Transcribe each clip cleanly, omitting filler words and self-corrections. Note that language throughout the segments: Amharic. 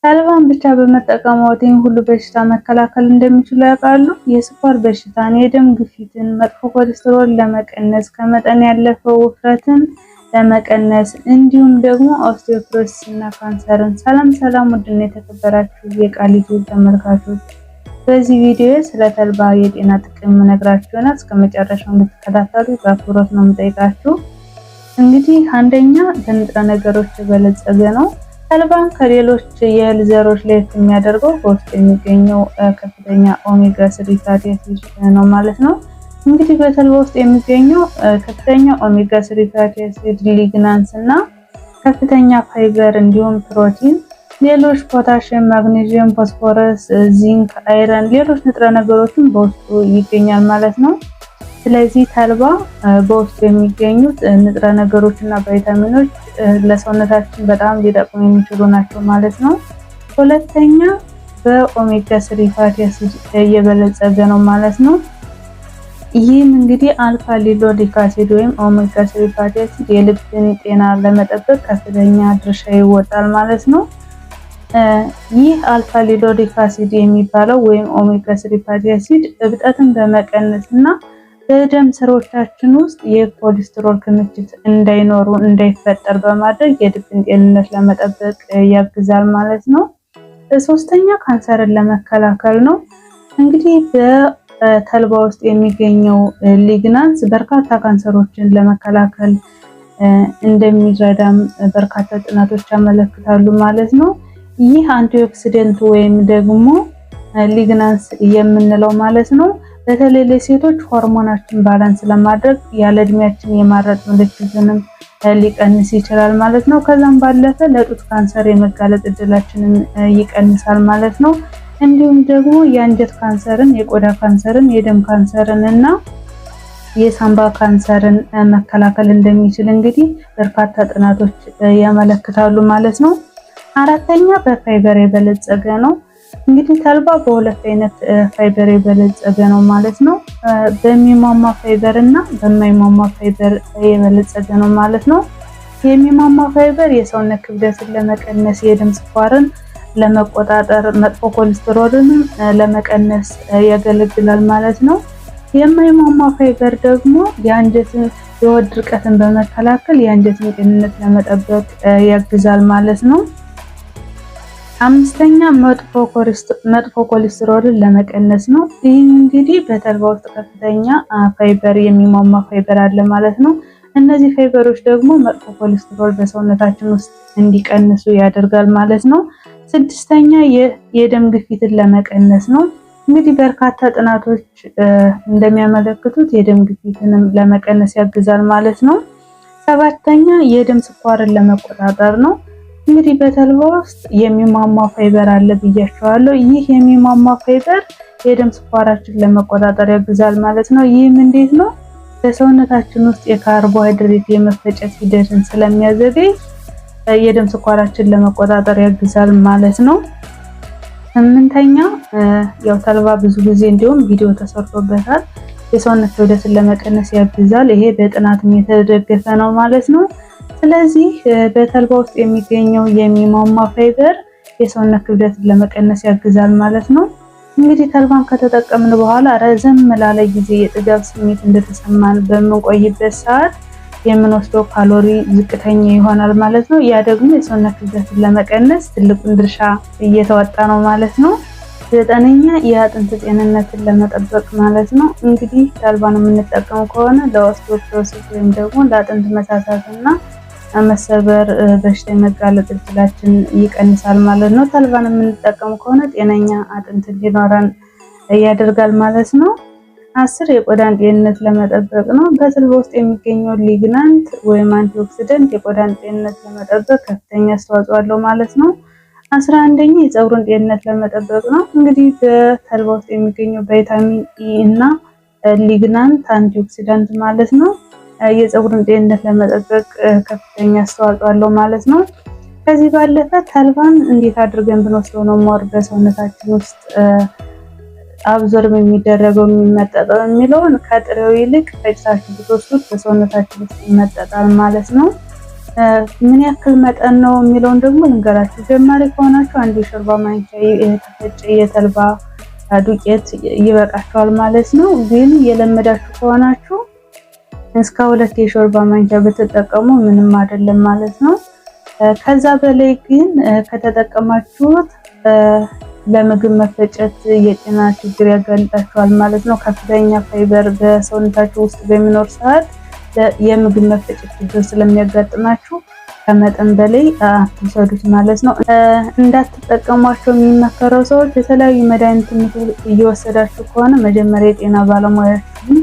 ተልባን ብቻ በመጠቀም ይህን ሁሉ በሽታ መከላከል እንደሚችሉ ያውቃሉ? የስኳር በሽታን፣ የደም ግፊትን፣ መጥፎ ኮሌስትሮል ለመቀነስ፣ ከመጠን ያለፈው ውፍረትን ለመቀነስ እንዲሁም ደግሞ osteoporosis እና ካንሰርን። ሰላም ሰላም፣ ውድና የተከበራችሁ የቃሊቲ ተመልካቾች፣ በዚህ ቪዲዮ ስለ ተልባ የጤና ጥቅም የምነግራችሁ ይሆናል። እስከ መጨረሻው እንድትከታተሉ በአክብሮት ነው የምጠይቃችሁ። እንግዲህ አንደኛ በንጥረ ነገሮች የበለጸገ ነው። ተልባን ከሌሎች የእህል ዘሮች ለየት የሚያደርገው በውስጡ የሚገኘው ከፍተኛ omega 3 fatty acid ነው ማለት ነው። እንግዲህ በተልባ ውስጥ የሚገኘው ከፍተኛ omega 3 fatty acid፣ lignans እና ከፍተኛ ፋይበር እንዲሁም ፕሮቲን፣ ሌሎች ፖታሽየም፣ ማግኔዥየም፣ ፎስፎረስ፣ ዚንክ፣ iron፣ ሌሎች ንጥረ ነገሮችን በውስጡ ይገኛል ማለት ነው። ስለዚህ ተልባ በውስጡ የሚገኙት ንጥረ ነገሮች እና ቫይታሚኖች ለሰውነታችን በጣም ሊጠቅሙ የሚችሉ ናቸው ማለት ነው። ሁለተኛ በ omega 3 fatty acid እየበለጸገ ነው ማለት ነው። ይህም እንግዲህ alpha linoleic acid ወይም omega 3 fatty acid የልብን ጤና ለመጠበቅ ከፍተኛ ድርሻ ይወጣል ማለት ነው። ይህ alpha linoleic acid የሚባለው ወይም omega 3 fatty acid እብጠትን በመቀነስ እና በደም ስሮቻችን ውስጥ የኮሌስትሮል ክምችት እንዳይኖሩ እንዳይፈጠር በማድረግ የልብን ጤንነት ለመጠበቅ ያግዛል ማለት ነው። ሶስተኛ ካንሰርን ለመከላከል ነው። እንግዲህ በተልባ ውስጥ የሚገኘው lignans በርካታ ካንሰሮችን ለመከላከል እንደሚረዳም በርካታ ጥናቶች ያመለክታሉ ማለት ነው። ይህ antioxidant ወይም ደግሞ lignans የምንለው ማለት ነው፣ በተለይ ለሴቶች ሆርሞናችን balance ለማድረግ ያለ እድሜያችን የማረጥ ምልክትንም ሊቀንስ ይችላል ማለት ነው። ከዛም ባለፈ ለጡት ካንሰር የመጋለጥ እድላችንን ይቀንሳል ማለት ነው። እንዲሁም ደግሞ የአንጀት ካንሰርን፣ የቆዳ ካንሰርን፣ የደም ካንሰርን እና የሳምባ ካንሰርን መከላከል እንደሚችል እንግዲህ በርካታ ጥናቶች ያመለክታሉ ማለት ነው። አራተኛ በፋይበር የበለጸገ ነው። እንግዲህ ተልባ በሁለት አይነት ፋይበር የበለጸገ ነው ማለት ነው። በሚሟሟ ፋይበር እና በማይሟሟ ፋይበር የበለጸገ ነው ማለት ነው። የሚሟሟ ፋይበር የሰውነት ክብደትን ለመቀነስ፣ የደም ስኳርን ለመቆጣጠር፣ መጥፎ ኮሌስትሮልንም ለመቀነስ ያገለግላል ማለት ነው። የማይሟሟ ፋይበር ደግሞ የአንጀትን የሆድ ድርቀትን በመከላከል የአንጀትን ጤንነት ለመጠበቅ ያግዛል ማለት ነው። አምስተኛ መጥፎ ኮሌስትሮልን ለመቀነስ ነው። ይህ እንግዲህ በተልባ ውስጥ ከፍተኛ ፋይበር የሚሟሟ ፋይበር አለ ማለት ነው። እነዚህ ፋይበሮች ደግሞ መጥፎ ኮሌስትሮል በሰውነታችን ውስጥ እንዲቀንሱ ያደርጋል ማለት ነው። ስድስተኛ የደም ግፊትን ለመቀነስ ነው። እንግዲህ በርካታ ጥናቶች እንደሚያመለክቱት የደም ግፊትንም ለመቀነስ ያግዛል ማለት ነው። ሰባተኛ የደም ስኳርን ለመቆጣጠር ነው። እንግዲህ በተልባ ውስጥ የሚሟሟ ፋይበር አለ ብያቸዋለሁ። ይህ የሚሟሟ ፋይበር የደም ስኳራችን ለመቆጣጠር ያግዛል ማለት ነው። ይህም እንዴት ነው? በሰውነታችን ውስጥ የካርቦሃይድሬት የመፈጨት ሂደትን ስለሚያዘገይ የደም ስኳራችን ለመቆጣጠር ያግዛል ማለት ነው። ስምንተኛ ያው ተልባ ብዙ ጊዜ እንዲሁም ቪዲዮ ተሰርቶበታል። የሰውነት ክብደትን ለመቀነስ ያግዛል። ይሄ በጥናትም የተደገፈ ነው ማለት ነው። ስለዚህ በተልባ ውስጥ የሚገኘው የሚሟሟ ፋይበር የሰውነት ክብደትን ለመቀነስ ያግዛል ማለት ነው። እንግዲህ ተልባን ከተጠቀምን በኋላ ረዘም ላለ ጊዜ የጥጋብ ስሜት እንደተሰማን በምንቆይበት ሰዓት የምንወስደው ካሎሪ ዝቅተኛ ይሆናል ማለት ነው። ያ ደግሞ የሰውነት ክብደትን ለመቀነስ ትልቁን ድርሻ እየተወጣ ነው ማለት ነው። ዘጠነኛ የአጥንት ጤንነትን ለመጠበቅ ማለት ነው። እንግዲህ ተልባን የምንጠቀም ከሆነ ለ osteoporosis ወይም ደግሞ ለአጥንት መሳሳትና መሰበር በሽታ የመጋለጥ እድላችን ይቀንሳል ማለት ነው። ተልባን የምንጠቀም ከሆነ ጤነኛ አጥንት እንዲኖረን ያደርጋል ማለት ነው። 10 የቆዳን ጤንነት ለመጠበቅ ነው። በተልባ ውስጥ የሚገኘው lignan ወይም antioxidant የቆዳን ጤንነት ለመጠበቅ ከፍተኛ አስተዋጽኦ አለው ማለት ነው። 11ኛ የፀጉርን ጤንነት ለመጠበቅ ነው። እንግዲህ በተልባ ውስጥ የሚገኘው ቫይታሚን E እና lignan antioxidant ማለት ነው የፀጉርን ጤንነት ለመጠበቅ ከፍተኛ አስተዋጽኦ አለው ማለት ነው። ከዚህ ባለፈ ተልባን እንዴት አድርገን ብንወስደው ነው more በሰውነታችን ውስጥ absorb የሚደረገው የሚመጠጠው የሚለውን ከጥሬው ይልቅ ፈጭታችሁ ብትወስዱት በሰውነታችን ውስጥ ይመጠጣል ማለት ነው። ምን ያክል መጠን ነው የሚለውን ደግሞ ልንገራችሁ። ጀማሪ ከሆናችሁ 1 የሾርባ ማንኪያ የተፈጨ የተልባ ዱቄት ይበቃችኋል ማለት ነው። ግን የለመዳችሁ ከሆናችሁ እስከ 2 የሾርባ ማንኪያ ብትጠቀሙ ምንም አይደለም ማለት ነው። ከዛ በላይ ግን ከተጠቀማችሁት ለምግብ መፈጨት የጤና ችግር ያጋልጣችኋል ማለት ነው። ከፍተኛ ፋይበር በሰውነታችሁ ውስጥ በሚኖር ሰዓት የምግብ መፈጨት ችግር ስለሚያጋጥማችሁ ከመጠን በላይ አትውሰዱት ማለት ነው። እንዳትጠቀሟቸው የሚመከረው ሰዎች የተለያዩ መድኃኒት እየወሰዳችሁ ከሆነ መጀመሪያ የጤና ባለሙያችሁን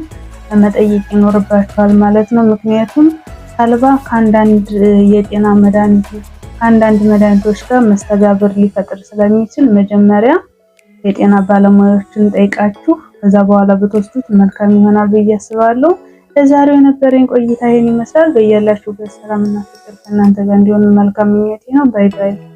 መጠየቅ ይኖርባችኋል ማለት ነው። ምክንያቱም ተልባ ከአንዳንድ የጤና መድኃኒቶች ከአንዳንድ መድኃኒቶች ጋር መስተጋብር ሊፈጥር ስለሚችል መጀመሪያ የጤና ባለሙያዎችን ጠይቃችሁ ከዛ በኋላ ብትወስዱት መልካም ይሆናል ብዬ አስባለሁ። ለዛሬው የነበረኝ ቆይታ ይሄን ይመስላል። በያላችሁበት ሰላምና ፍቅር ከእናንተ ጋር እንዲሆን መልካም ምኞቴ ነው። Bye bye።